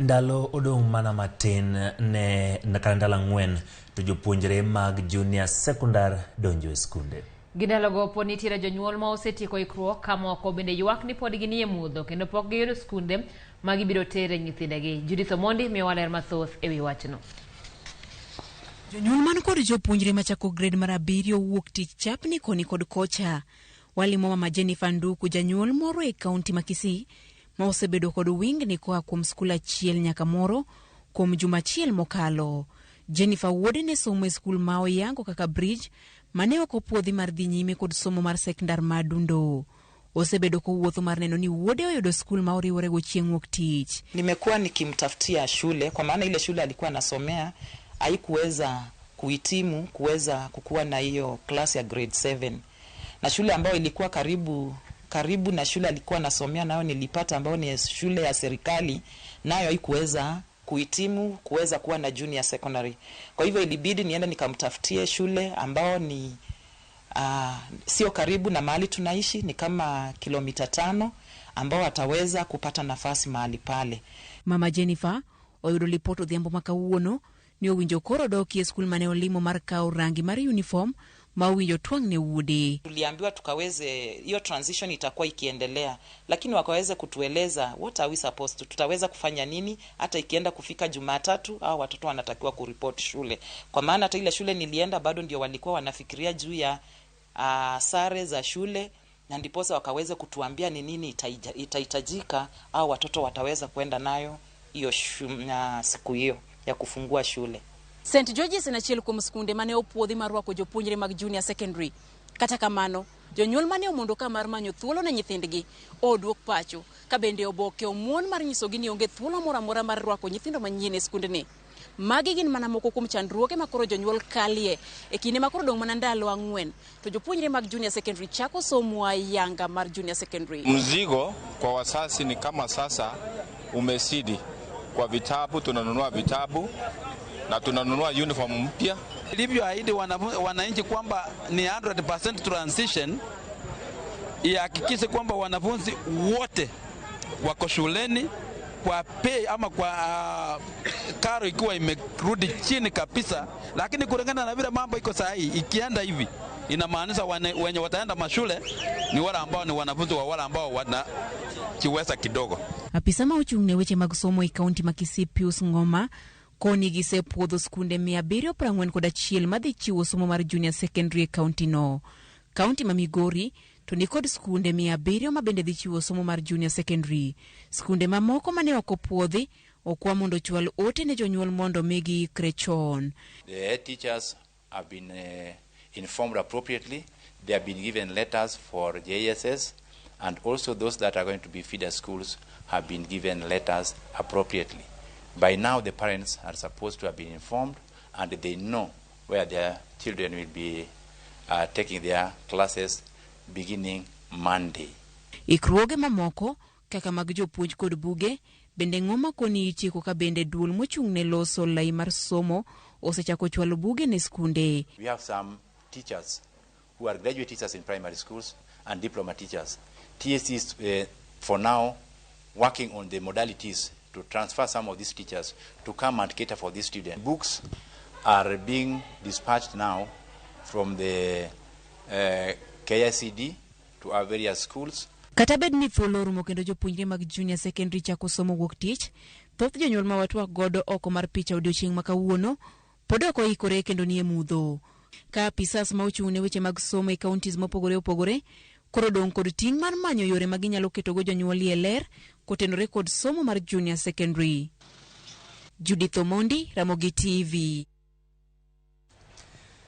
Ndalo odong' mana matin ne kata ndalo 4 to jopuonjre mag junior secondary donjo e skunde. Gi ndalogo pod nitiere jonyuol ma osetieko ikruok ka moko bende ywak ni pod ginie mudho kendo pok giyudo skunde ma gibiro tere nyithindegi. Judith Omondi miyowa ler mathoth e wi wachno. Jonyuol man kod jopuonjre machako grade mar 7 wuok tich chapni koni kod kocha. Walimo mama Jennifer Nduku, janyuol moro e kaunti ma Kisii, ma osebedo kod wingni koa kuom skul achiel nyaka moro kuom juma achiel mokalo. Jennifer wuode ne somo e skul ma oyango kaka Bridge mane ok opuodhi mar dhi nyime kod somo mar sekndar ma Adundo. Osebedo kowuotho mar neno ni wuode oyudo skul ma oriworego chieng' wuok tich. Nimekuwa nikimtafutia shule kwa maana ile shule alikuwa anasomea haikuweza kuhitimu kuweza kukuwa na hiyo class ya grade 7, na shule ambayo ilikuwa karibu karibu na shule alikuwa anasomea nayo nilipata, ambayo ni shule ya serikali, nayo haikuweza kuhitimu kuweza kuwa na junior secondary. Kwa hivyo ilibidi niende nikamtafutie shule ambao ni sio karibu na mahali tunaishi, ni kama kilomita 5, ambao ataweza kupata nafasi mahali pale. Mama Jennifer oyudo lipot odhiambo ma kawuono ni owinjo koro odokie skul mane olimo mar kawo rangi mar uniform ma owinjo twang' ne wuode. Tuliambiwa tukaweze, hiyo transition itakuwa ikiendelea, lakini wakaweze kutueleza what are we supposed to, tutaweza kufanya nini hata ikienda kufika Jumatatu au watoto wanatakiwa kuripoti shule. Kwa maana hata ile shule nilienda bado ndio walikuwa wanafikiria juu ya sare za shule, na ndiposa wakaweze kutuambia ni nini itahitajika au watoto wataweza kwenda nayo hiyo siku hiyo ya kufungua shule. St George's en achiel kuom skunde mane opuodhi mar rwako jopuonjre mag junior secondary. Kata kamano, jonyuol mane omondo ka mar manyo thuolo ne nyithindgi oduok pacho, ka bende oboke omuon mar nyisogi ni onge thuolo moro amora mar rwako nyithindo manyien e skundni. Magi gin mana moko kuom chandruoge ma koro jonyuol kalie e kinde ma koro dong' mana ndalo 4 to jopuonjre mag junior secondary chako somo ayanga mar junior secondary. Mzigo kwa wazazi ni kama sasa umezidi kwa vitabu, tunanunua vitabu na tunanunua uniform mpya. Ilivyoahidi wananchi kwamba ni 100% transition, ihakikishe kwamba wanafunzi wote wako shuleni kwa pay ama kwa karo ikiwa imerudi chini kabisa, lakini kulingana na vile mambo iko saa hii, ikienda hivi inamaanisha wenye wataenda mashule ni wale ambao ni wanafunzi wa wale ambao wanajiweza kidogo. Apisa ma ochung' ne weche mag somo e kaunti ma Kisii Pius Ng'oma koni gisepuodho skunde 741 madhi chiwo somo mar junior secondary e kaunti no. Kaunti ma Migori to nikod skunde 700 ma bende dhi chiwo somo mar junior secondary. Skunde mamoko mane ok opuodhi okwa mondo ochwal ote ne jonyuol mondo mi giikre chon. The head teachers have been informed appropriately. They have been given letters for JSS, and also those that are going to be feeder schools have been given letters appropriately. By now the parents are supposed to have been informed and they know where their children will be taking their classes beginning Monday. Ikruoge mamoko kaka mag jopuonj kod buge bende Ng'oma koni itieko ka bende duol mochung' ne loso lai mar somo osechako chwalo buge ne skunde. We have some teachers who are graduate teachers in primary schools and diploma teachers. TSC is for now working on the modalities to transfer some of these teachers to come and cater for these students. Books are being dispatched now from the KICD to our various schools. Kata bed ni thuolo orumo kendo jopuonjre mag junior secondary chako somo wuok tich, thoth jonyuol ma watwak godo oko mar picha odiochieng' ma kawuono pod ok oikore kendo nie mudho. Ka apisas ma ochung' ne weche mag somo e counties mopogore opogore koro dong' kod ting' mar manyo yore ma ginyalo ketogo jonyuol e ler kotenore kod somo mar junior secondary. Judith Omondi, Ramogi TV.